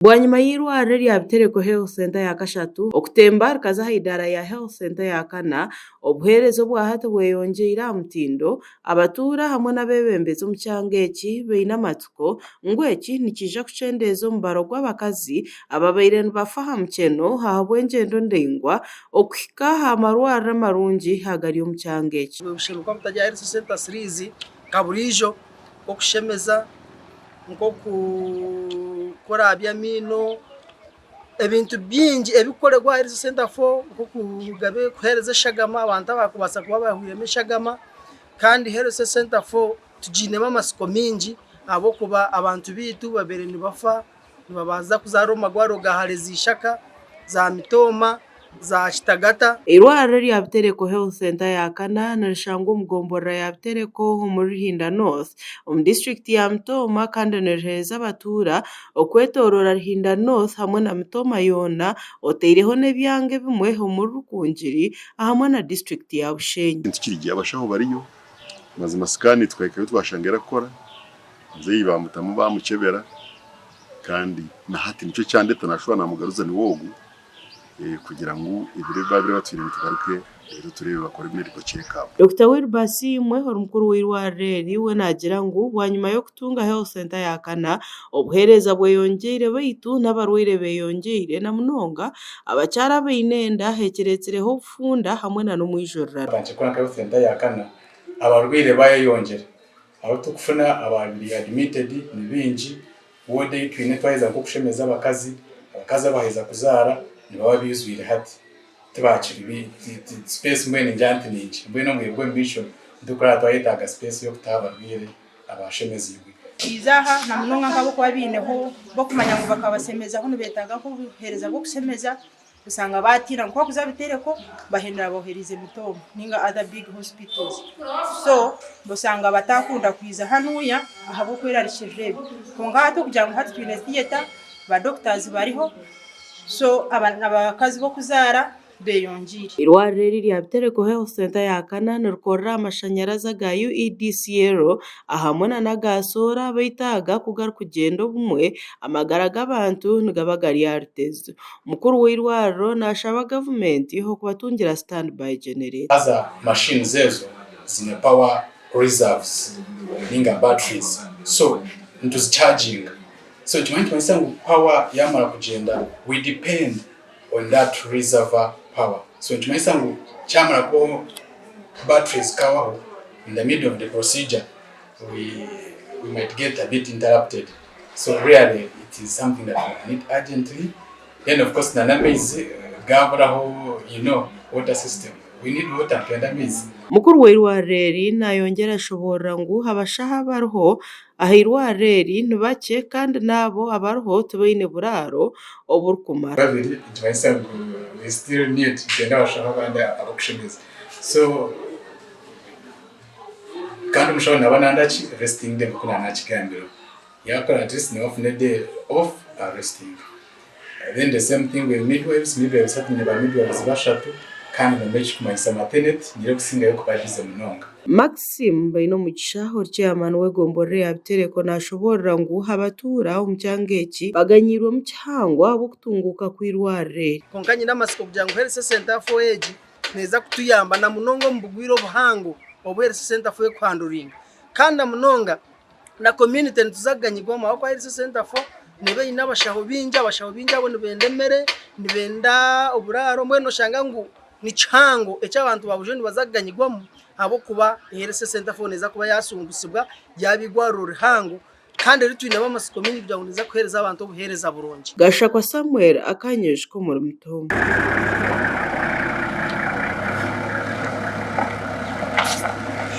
Bwanyima y'eirwariro erya Bitereko Health Centre ya kashatu okutemba rikaza aha idaara ya Health Centre ya kana, obuheereza obwa hati bweyongyeire aha mutindo, abatuura hamwe n'abeebembezi omu kyanga eki baine amatsiko ngu eki nikiija kukyendeeza omubaro gw'abakazi ababaire nibafa aha mukyeno ahabw'engyendo ndaingwa okuhika aha marwariro amarungi agari omu kyanga eki. Obushemererwa butari aha Health Centre Series nka buriijo nk'okushemeza nk'okukora aha by'amaino, ebintu bingi ebirikukorerwa aha Health Centre 4 nk'okuheereza eshagama abantu abarikubaasa kuba bahwairemu eshagama kandi Health Centre 4 tugiinemu amatsiko maingi ahabw'okuba abantu baitu babaire nibafa nibabanza kuzaarira omu marwariro ga hare za Ishaka, za Mitooma, za Kitagata. Eirwariro erya Butereko Health Centre ya kana nirishangwa omu gomborora ya Butereko omuri Ruhinda North omu disiturikiti ya Mitooma kandi niriheereza abatuura okwetooroora Ruhinda North hamwe na Mitooma yoona oteireho n'ebyanga ebimwe omuri Rukungiri ahamwe na disiturikiti ya Bushenyi. Ekintu kiri gye abashaho bariyo mazima sikaani twahikayo twashanga erakukora muzeeyi bamutamu bamukyebera kandi na hati nikyo kyandeta nashuba namugaruza niwe ogu kugira ngu ebiro ebi babaire batwire ngu tugaruke reero tureebe bakore medical check up. Dokita Wilber Asiimwe ori mukuru w'eirwariro eri we naagira ngu bwanyima y'okutunga Health Centre ya kana, obuheereza bweyongyeire beitu n'abarwaire beyongyeire na munonga abakyara abaine enda ekireetsireho obufunda hamwe na n'omwijurirano. Batandikire kukora nka Health Centre ya kana, abarwaire bayeyongyera. Abu turikufuna ababiri admitted ni baingi, ward ei twine twaheza nk'okushemeza abakazi, abakazi abaheza kuzaara nibaba baizwire hati tibakiri space mbwenu ningira nti ni nkye mbwenu omu bwire bw'omu maisho nitukureba twayetaaga space y'okutaho abarwaire abashemeziibwe. Twiza aha na munonga nk'abokuba baineho b'okumanya ngu bakabasemezaho nibeetaaga nk'obuheereza bw'okushemeza Osanga batiina ngu kubakuza bitereko bahendera boherize Mitooma ninga other big hospitals so osanga batakunda kwiza hanuya ahabwokwerarikirira ebyo kwonka hati okugira ngu hati twine theatre ba doctors bariho so abakazi bokuzara beyongiire. Eirwariro eri erya Bitereko Health Centre ya kana nirikorera aha mashanyarazi aga UEDCL ahamwe nana aga soora beitu aga ku garikugyenda obumwe amagara g'abantu nigaba gari aha rutezo. Mukuru w'eirwariro naashaba gavumenti okubatungira stand by generator. Haza machines ezo zine power reserves ninga batteries so nituzi charginga so nikimanya nikimanyisa ngu power yamara kugyenda we depend on that reserver power so nikimanyisa ngu kyamara kubaho battery zikabaho in the middle of the procedure we, we might get a bit interrupted so really it is something that we need urgently then of course na n'amaizi gaburaho you know water system we need water nitwenda amaizi. Mukuru w'eirwariro eri nayongyera ashoboorora ngu abashaho abariho aha irwariro eri ni bakye kandi n'abo abariho tibaine buraaro oburikumara. Babiri nikimanyisa ngu we still need nitwenda abashaho abandi ab'okushemeza so Kandi omushaho naaba nanda ki? Resting day nk'oku naanakigambirwe. Yaakora at least nawe afune a day off arestinge. Then the same thing with midwives, midwives hati nyine ba midwives bashatu kandi mbambe ekirikumanyisa maternity niyo erikusingayo kuba busy munonga. Maxim Bainomugisha ori chairman w'egomborora eya Bitereko nashoboorora ngu abatuura omu kyanga eki baganyiirwemu kihango ahabw'okutunguuka kw'eirwariro eri. Kwonka nyine amatsiko kugira ngu Health Centre 4 egi neeza kutuyamba na munonga omu bugwire obuhango obu Health Centre 4 erikuhanduringa kandi na munonga na community nituza kuganyirwamu ahabw'okuba Health Centre 4 neeba eine abashaho baingi, abashaho baingi abo nibenda emere, nibenda oburaaro mbwenu noshanga ngu ni kihango eki abantu ba buriijo nibaza kuganyirwamu ahabw'okuba Health Centre 4 neeza kuba yasungusibwa yaaba eirwariro rihango kandi eri twinemu amatsiko maingi kugira ngu neeza kuheereza abantu obuheereza burungi. Gashakwa Samuel akanyuju k'omuri Mutumba.